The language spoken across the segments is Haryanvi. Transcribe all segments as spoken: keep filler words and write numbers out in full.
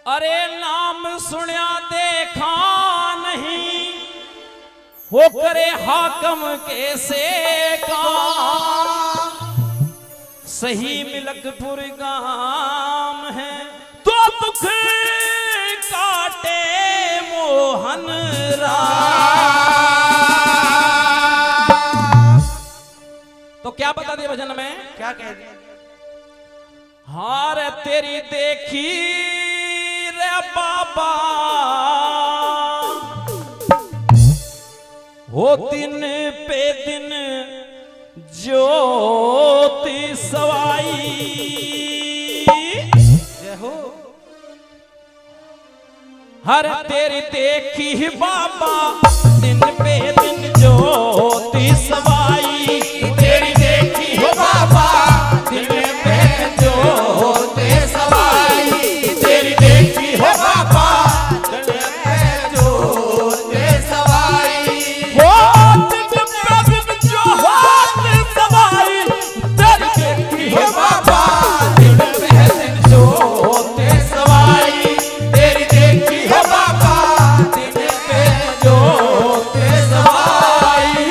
अरे नाम सुण्या देखा नहीं, हो करे हाकम कैसे का। सही मिलकपुर गाम है, तो दुख काटे मोहन राम। तो क्या बता दिया भजन में? क्या कह दिया? हार तेरी देखी रे बाबा, हो दिन पे दिन ज्योति सवाई। जय हो। हर तेरी देखी बाबा, दिन पे दिन ज्योति सवाई। तेरी देखी हो बाबा, दिन पे ज्योति सवाई। तेरी देखी हो बाबा, दिन पे ज्योति सवाई। हो दिन पे दिन ज्योति सवाई। तेरी देखी हो बाबा, दिन पे दिन ज्योति सवाई। तेरी देखी हो बाबा, दिन पे ज्योति सवाई।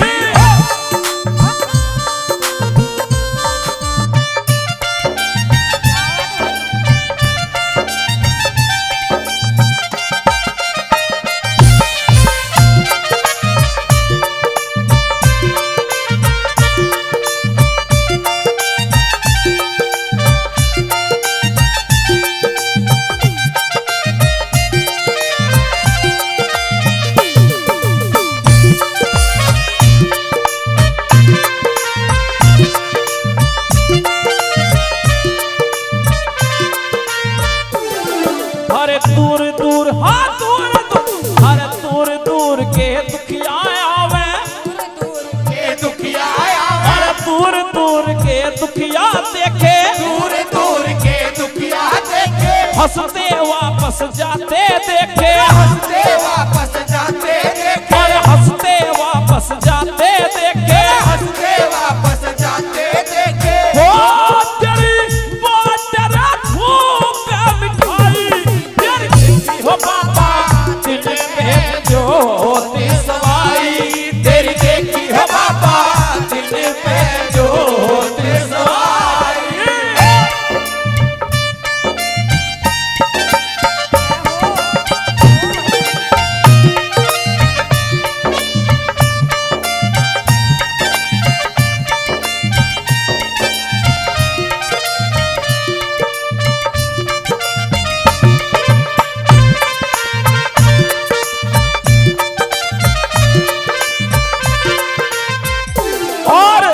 अरे दूर दूर, हाँ, दूर दूर, अरे दूर दूर के दुखिया आवे। दूर दूर के दुखिया आवे। अरे दूर दूर के दुखिया देखे। दूर दूर के दुखिया देखे। हंसते वापस जाते देखे। हंसते वापस जाते देखे। अरे हंसते वापस जाते देखे। अरे हंसते वापस जाते देखे। हो तेरी बॉर्डर फूक मिठाई, तेरी देखी हो बाबा, दिल में ज्योति सवाई। तेरी देखी हो बाबा, दिल में ज्योति सवाई। और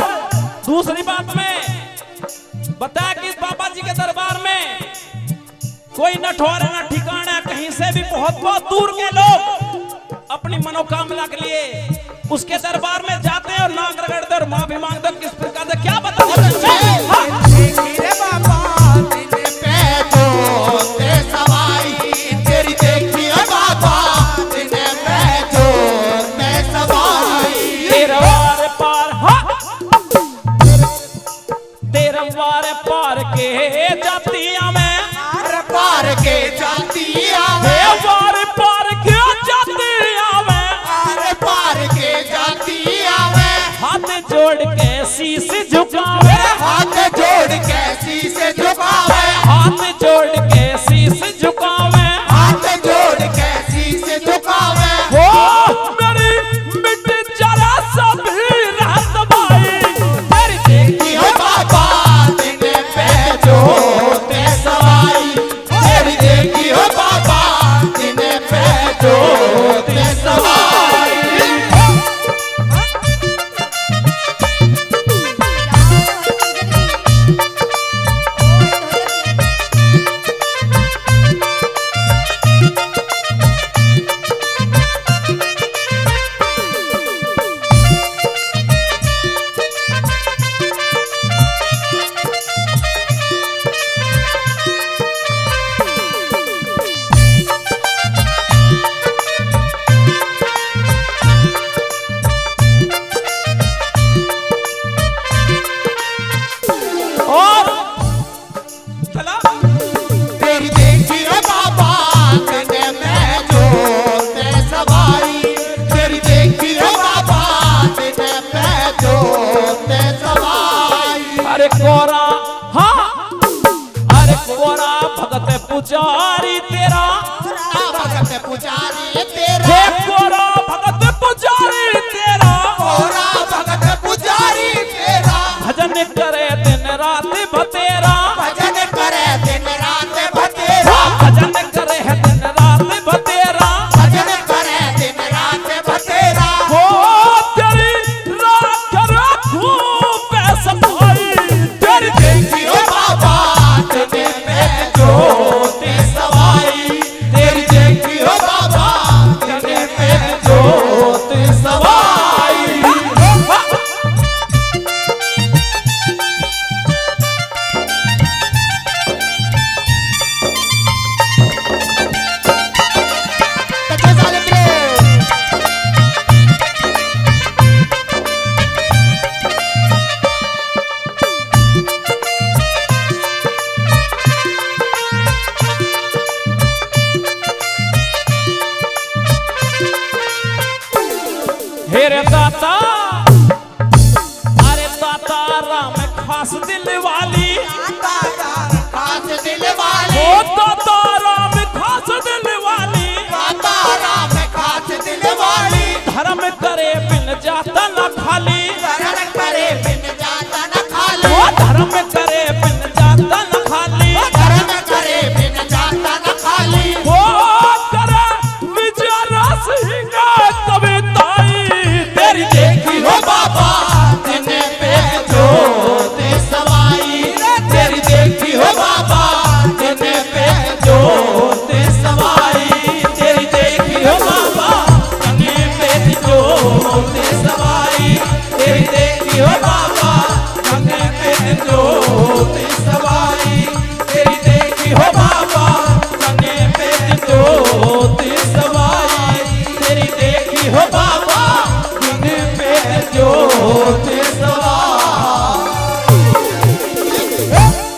दूसरी बात में बताया कि बाबा जी के दरबार में कोई न ठौर न ठिकाना, कहीं से भी बहुत, बहुत दूर के लोग अपनी मनोकामना के लिए उसके दरबार में जाते हैं और नाक रगड़ते हैं और माफी मांगते हैं। किस प्रकार से, क्या बताऊं? हाँ। देखी रे बाबा, दिल पे जोत सवाई, तेरी देखी रे बाबा, दिल पे जोत सवाई। तेरा वार पार, हाँ। तेरे वार पार के जातियां में, आर पार के जातियां में, हे वार पार के जातियां में, आर पार के जातियां में, हाथ जोड़ के शीश झुकावे, हाथ जोड़ पुजारी तेरा, भगत पुजारी तेरा।